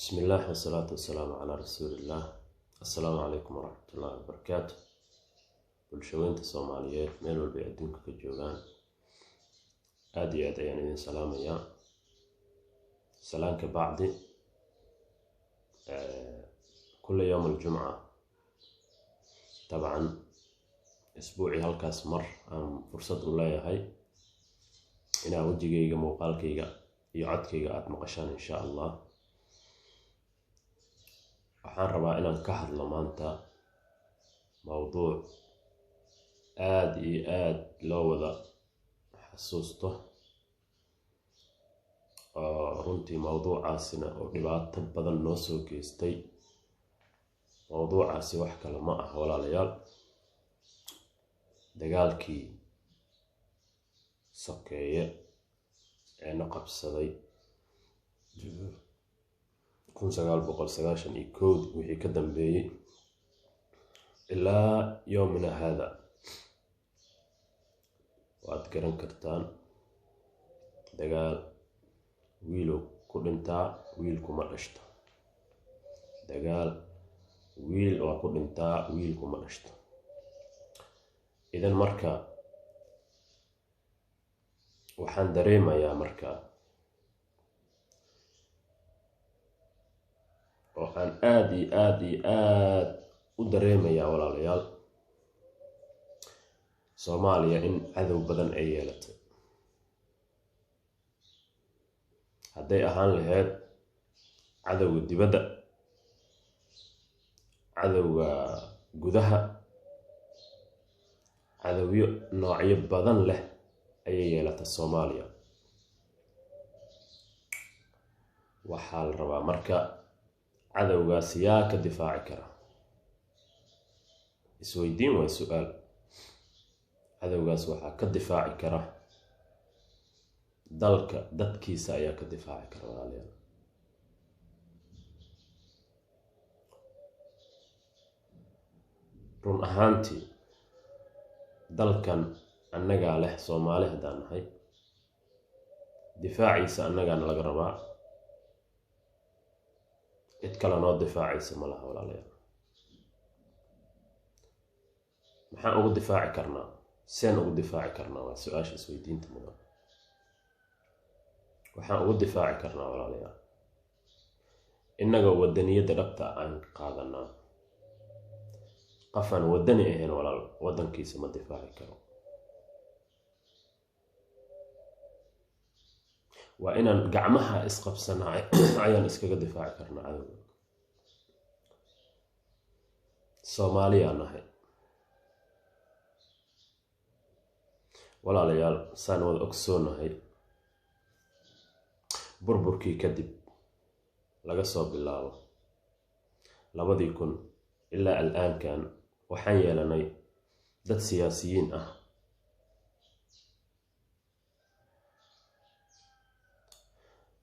Bismillaah wasalaatu wasalaamu calaa rasuulillaah. Assalaamu calaykum waraxmatullaahi wabarakaatu. Bulshaweynta Soomaaliyeed meel walba ay adduunka ka joogaan, aada iyo aad ayaan idin salaamayaa. Salaanka bacdi, kulla yowm aljumca, dabcan isbuucii halkaas mar aan fursad u leeyahay inaa wejigayga, muuqaalkayga iyo codkayga aada maqashaan, insha Allah. Waxaan rabaa inaan ka hadlo maanta mowduuc aada iyo aada loo wada xasuusto, oo runtii mowduucaasina oo dhibaato badan noo soo geystay. Mowduucaasi wax kale ma ah, walaalayaal, dagaalkii sokeeye ee na qabsaday 1991 wixii ka dambeeyey ilaa yowmina haada. Waad garan kartaan, dagaal wiilow ku dhintaa wiil kuma dhashto. Dagaal wiil waa ku dhintaa, wiil kuma dhashto. Idan marka waxaan dareemayaa marka oo aan aada iyo aada iyo aada u dareemayaa, walaalayaal, Soomaaliya in cadow badan ay yeelatay. Hadday ahaan lahayd cadowga dibadda, cadowga gudaha, cadowyo noocyo badan leh ayay yeelatay Soomaaliya. Waxaa la rabaa marka, cadowgaas yaa ka difaaci kara? Isweydiin waa su-aal. Cadowgaas waxaa ka difaaci kara dalka dadkiisa ayaa ka difaaci kara, walaalayaal. Run ahaantii dalkan annagaa leh, Soomaali haddaan nahay, difaaciisa annagaana laga rabaa. Cid kale noo difaacaysa ma laha, walaalayaal. Maxaan ugu difaaci karnaa? Seen ugu difaaci karnaa? Waa su-aasha isweydiinta mudan. Waxaan ugu difaaci karnaa, walaalayaal, innagoo wadaniyadda dhabta aan qaadanaa. Qofaan wadani ahayn, walaal, waddankiisa ma difaaci karo. Waa inaan gacmaha isqabsanaa ayaan iskaga difaaci karnaa cadowga. Soomaaliyaa nahay, walaalayaal. Saan wada ogsoonahay, burburkii kadib, laga soo bilaabo 2000 ilaa al-aankan, waxaan yeelanay dad siyaasiyiin ah.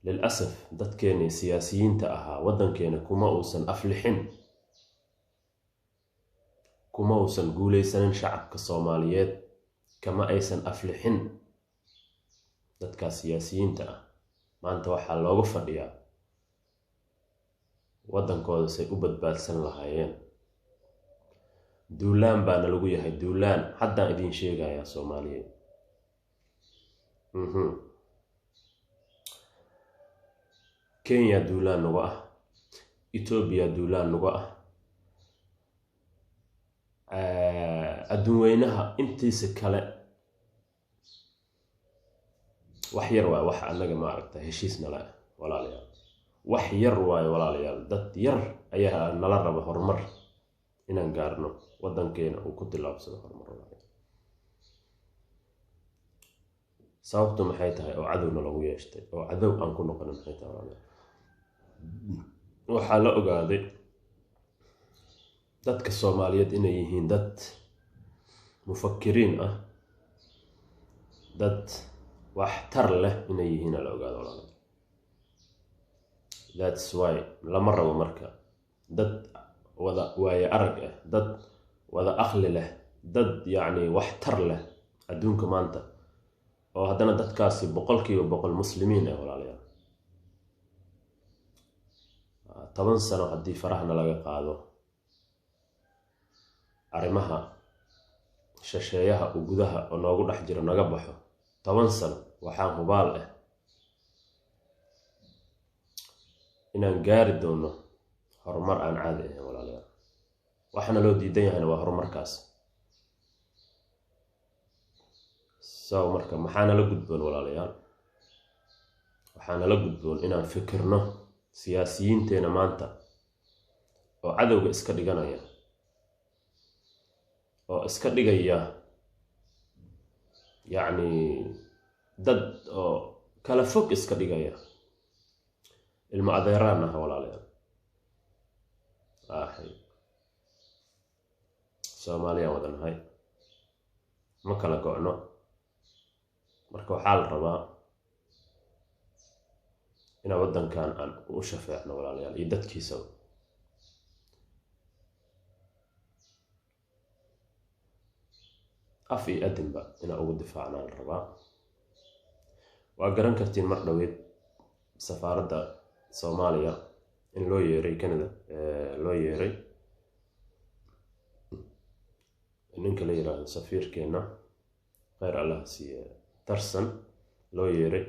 Lil-asaf, dadkeeni siyaasiyiinta ahaa waddankeena kuma uusan aflixin, kuma uusan guuleysanin. Shacabka Soomaaliyeed kama aysan aflixin dadkaas siyaasiyiinta ah. Maanta waxaa looga fadhiyaa waddankooda say u badbaadsan lahaayeen. Duulaan baana lagu yahay, duulaan haddaan idiin sheegayaa, Soomaaliyeed. Kenya duulaan nagu ah, Etoobiya duulaan nagu ah, adduun weynaha intiisa kale wax yar waay. Wax annaga maaragta heshiis nala ah, walaalayaal, wax yar waayo, walaalayaal. Dad yar ayaa nala raba horumar inaan gaarno, waddankeena uu ku tillaabsado horumar, walaalayaal. Sababtu maxay tahay oo cadowna lagu yeeshtay oo cadow aan ku noqonin maxay tahay, walaalayaal? Waxaa la ogaaday dadka Soomaaliyeed inay yihiin dad mufakiriin ah, dad waxtar leh inay yihiin la ogaado, walaalayaal. That's why lama rabo marka dad wada waaye arag ah, dad wada aqli leh, dad yacni waxtar leh adduunka maanta, oo haddana dadkaasi 100% muslimiin ah, walaalayaal. 10 sano haddii farahna laga qaado arrimaha shasheeyaha uu gudaha oo noogu dhex jiro naga baxo, 10 sano waxaan hubaal ah inaan gaari doono horumar aan caadi ahayn walaalayaal. Waxaana loo diidan yahayna waa horumarkaas. So marka maxaana la gudboon walaalayaal? Waxaana la gudboon inaan fikirno siyaasiyiinteena maanta oo cadowga iska dhiganaya, oo iska dhigaya yacni dad oo kala fog iska dhigaya. Ilmo adeeraan ah walaalayaal, ahay Soomaaliyaan wada nahay, ma kala go'no. Marka waxaa la rabaa inaan waddankan aan u shafeecno walaalayaal iyo dadkiisaba. Af iyo adinba inaan ugu difaacnaa la rabaa. Waa garan kartiin mar dhoweyd safaaradda Soomaaliya in loo yeeray Canada, loo yeeray ninka la yiraahdo safiirkeena kheyr Allah siiye Tarsan loo yeeray,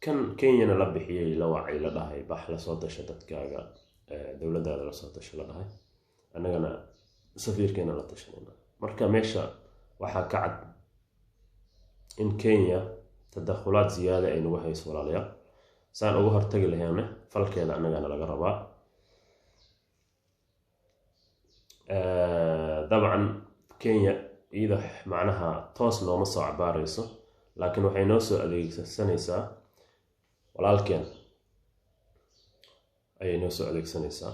kan Kenyana la bixiyey, la wacay, la dhahay bax lasoo dasho dadkaaga, dowladdaada lasoo dasho la dhahay, annagana safiirkeena la tashanayna. Marka meesha waxaa ka cad in Kenya tadakhulaad ziyaada ay nagu hayso walaalayaal. Saan uga hortagi lahayna falkeeda annagana laga rabaa. Dabcan Kenya iyada macnaha toos nooma soo cabaarayso, laakiin waxay noo soo adeegsanaysaa walaalkeen ayay noo soo adeegsanaysaa.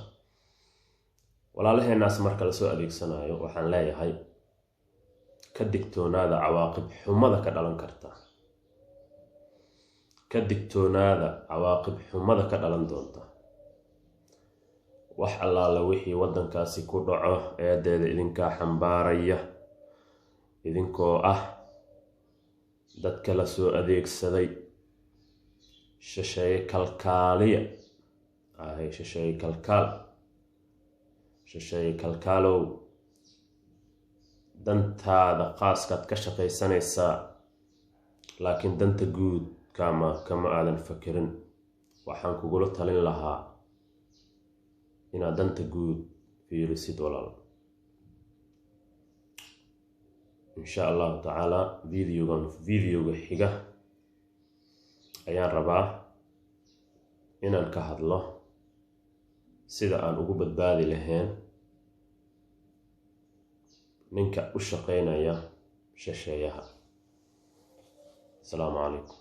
Walaalaheenaas marka lasoo adeegsanayo waxaan leeyahay ka digtoonaada cawaaqib xumada ka dhalan karta, ka digtoonaada cawaaqib xumada ka dhalan doonta. Wax allaala wixii waddankaasi ku dhaco eedeeda idinkaa xambaaraya, idinkoo ah dadka la soo adeegsaday. Shisheeye kalkaaliya ahay, shisheeye kalkaal, shisheeye kalkaalow, dantaada qaaskaad ka shaqaysanaysaa, laakiin danta guud kama aadan fakirin. Waxaan kugula talin lahaa inaad danta guud fiirisid walaal. Insha allahu tacaala videoga xiga ayaan rabaa inaan ka hadlo sida aan ugu badbaadi lahayn ninka u shaqaynaya shisheeyaha. Asalaamu calaykum.